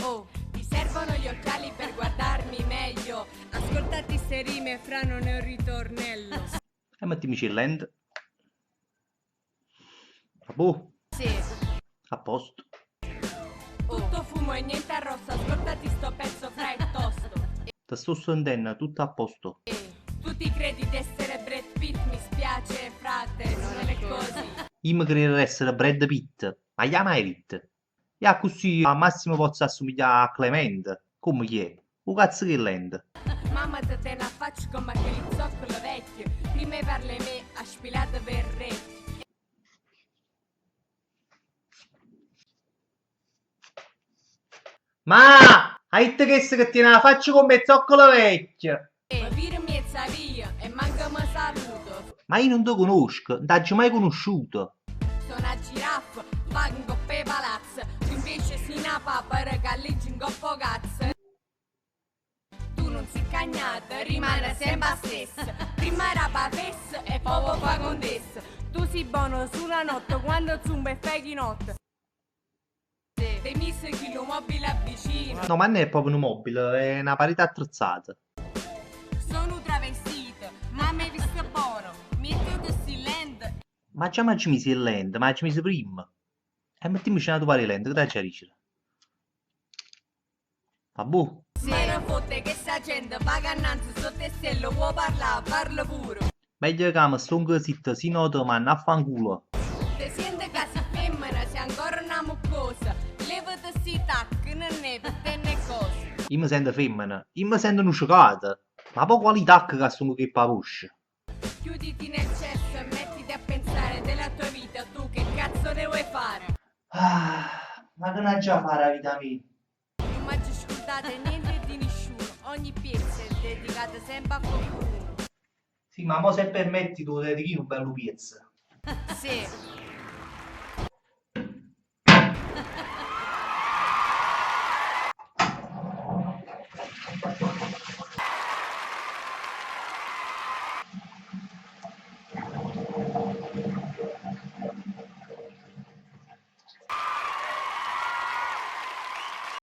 Oh, ti servono gli occhiali per guardarmi meglio. Ascoltati 'ste rime, fra non è un ritornello. E mettimmoce 'e lente. Vabbuò? Sì. A posto. Tutto fumo e niente arrosto, ascoltati sto pezzo fra è tosto. Te sto sentenno, tutto a posto. Tu ti credi di essere Brad Pitt, mi spiace frate, non è così. Io mi credo di essere Brad Pitt, ma chi mai detto? Io accussì al massimo posso assomigliare a Clemente. Come chi è? 'O cazzo che lente. Mamma te tene a faccia comme a chelli zoccole vecchie, prima 'e parla 'e me ha spilato p' 'e recchie. Ma! Ha ditto chesta che tiene 'a faccia comme 'e zoccole vecchie! Me vire mmiez' 'a via e manco me saluto. Ma io nun te conosco, nun t'aggio mai conosciuto. So' na giraffa, vaco 'ncopp' 'e palazze, tu invece si' na papera ca legge 'ncopp' 'o cazzo. Tu nun si' cagnata, rimane sempe 'a stessa. Primma d' 'a papessa e po' vuò fa' contessa. Tu si' bona sulo 'a notte quando zumpe e fai chinotto. T'hê miso chillu mobile avvicino. No, ma nun è proprio nu mobile, è na parete attrezzata. So' nu travestito, ma m'hê visto buono, miettete 'sti lente. Ma già m'aggio miso 'e lente, m'aggio miso primma. E mettimmoce n'atu paro 'e lente, che t'aggia dicere? Vabbuò? Me ne fotte che sta gente vaga annanze sotto 'e stelle vuò parlà, parla pure. Meglio ca me stongo zitto si no te manno a fanculo. Te siente ca si femmena, si ancora na muccosa, levate sti tacche, nennè, pe te n'è cosa. Io me sento femmena, io me sento nu cecato, ma po' quali tacche ca stongo cu 'e paposce? Chiuditi nel cesso e mettiti a pensare della tua vita tu che cazzo ne vuoi fare? Ah, ma che n'aggia fa d' 'a vita mia? Nun m'aggio scurdato 'e niente e di nisciuno, ogni piezzo è dedicato sempe a quaccuno. Sì, ma mo se permetti t' 'o dedico io nu bellu piezzo. Sì.